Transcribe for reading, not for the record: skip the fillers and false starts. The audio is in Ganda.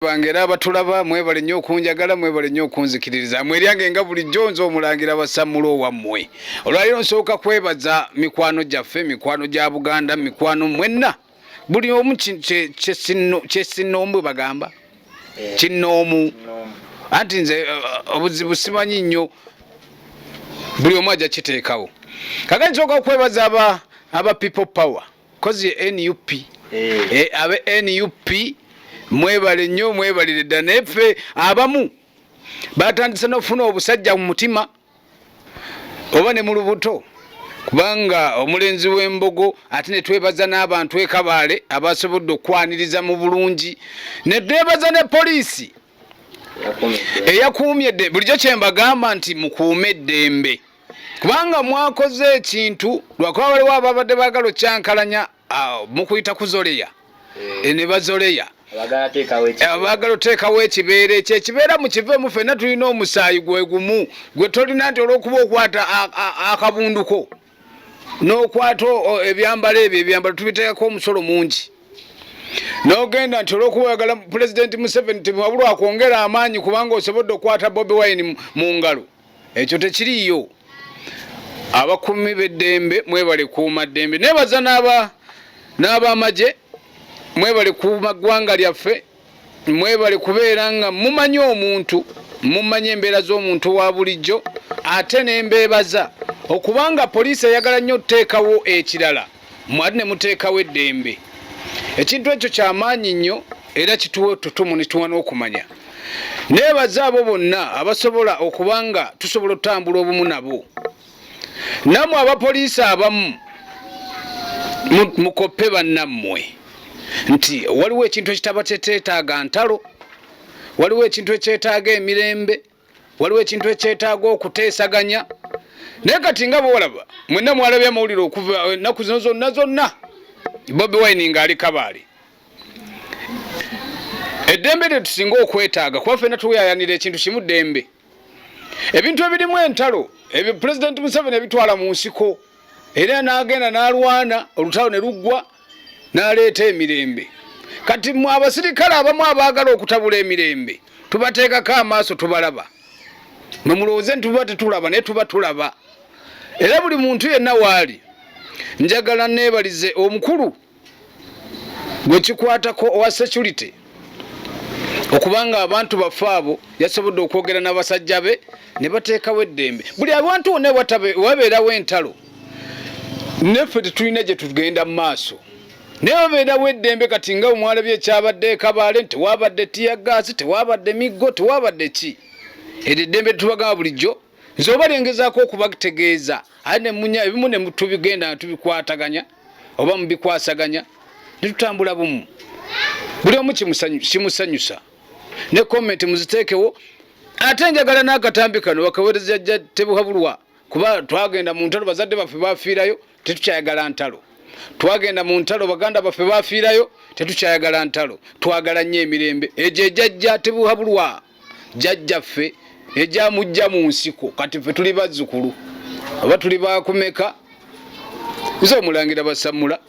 Bange era abatulaba, mwebale nnyo okunjagala, mwebale nnyo okunzikiririza. Mwe eryange nga bulijjo, nze omulangira Basammula owammwe. Olwaliro nsooka kwebaza mikwano gyaffe, mikwano gya Buganda, mikwano mwenna, buli omu kyesinoomu bwe bagamba kinnoomu. Anti nze obuzibu simanyi nnyo, buli omu ajja kiteekawo. Kakati nsooka okwebaza aba People Power, kozi NUP. Abe NUP mwebale nnyo, mwebalire ddala. Naye ffe abamu batandise n'okufuna obusajja mu mutima oba ne mu lubuto, kubanga omulenzi w'embogo. Ate ne twebaza n'abantu e Kabaale abasobodde okwaniriza mu bulungi, ne twebaza ne poliisi eyakuumye eddembe. Bulijjo kyembagamba nti mukuume eddembe, kubanga mwakoze ekintu lwakuba waliwo ababadde baagala okyankalanya mukuyita kuzoleya ne bazoleya, abaagala oteekawo ekibeera ekyo. Ekibeera mukiveemu, ffenna tulina omusaayi gwe gumu. Gwe tolina nti olw'okuba okwata akabunduko n'okwata ebyambalo ebyo, ebyambalo tubiteekako omusolo mungi, n'ogenda nti olw'okuba oyagala Pulezidenti Museveni tiwabulwa akwongera amaanyi kubanga osobodde okukwata Bobi Wine mu ngalo, ekyo tekiriiyo. Abakuumi b'eddembe, mwebale kuuma ddembe. Nebaza n'abamagye, mwebale kuuma ggwanga lyaffe, mwebale kubeera nga mumanyi omuntu, mumanyi embeera z'omuntu wa bulijjo. Ate nembeebaza okubanga poliisi eyagala nnyo otuteekawo ekirala, mwate ne muteekawo eddembe. Ekintu ekyo kyamaanyi nnyo era kituwa ettutumu ne tuwa n'okumanya. Neebaza abo bonna abasobola okuba nga tusobola okutambula obumu nabo. Nammwe abapoliisi abamu mukoppe bannammwe nti waliwo ekintu ekitaba teteetaaga ntalo, waliwo ekintu ekyetaaga emirembe, waliwo ekintu ekyetaaga okuteesaganya. Naye kati nga bwolaba, mwenna mwalabye amawulire okuva ennaku zino zonna zonna, Bobi Wine ng'ali Kabaale. Eddembe lye tusinga okwetaaga, kuba ffenna tuyayanira ekintu kimu, ddembe. Ebintu ebirimu entalo ebyo Pulezidenti Museveni ebitwala mu nsiko, era n'agenda n'alwana olutalo ne luggwa, n'aleeta emirembe. Kati mwe abasirikale abamu abaagala okutabula emirembe, tubateekako amaaso, tubalaba. Mwe mulowooze nti tuba tetulaba, naye tuba tulaba. Era buli muntu yenna waali, njagala neebalize omukulu gwe kikwatako owa security, okubanga abantu baffe abo yasobodde okwogera n'abasajja be ne bateekawo eddembe. Buli abantu wonna wabeerawo entalo, neffe tetulina gye tugenda mu maaso, naye wabeerawo eddembe. Kati nga omwalabye ekyabadde ekabaale, tewabadde tear gas, tewabadde miggo, tewabadde ki. Eryo eddembe tubagamba bulijjo. Nze oba lyengezaako okubategeeza, ate nemunya ebimu ne tubigenda nga tubikwataganya oba mubikwasaganya ne tutambula bumu, buli omu kimusanyusa. Ne comment muziteekewo. Ate njagala n'akatambi kano bakaweereza jja Tebuhabulwa, kuba twagenda mu ntalo, bazadde baffe bafiirayo, tetukyayagala ntalo. Twagenda mu ntalo, baganda baffe bafiirayo, tetukyayagala ntalo, twagala nnyo emirembe. Egyo ejajja Tebuhabulwa, jjajjaffe ejamujja mu nsiko, kati ffe tuli bazzukulu oba tuli bakumeka? Nze omulangira Basamula.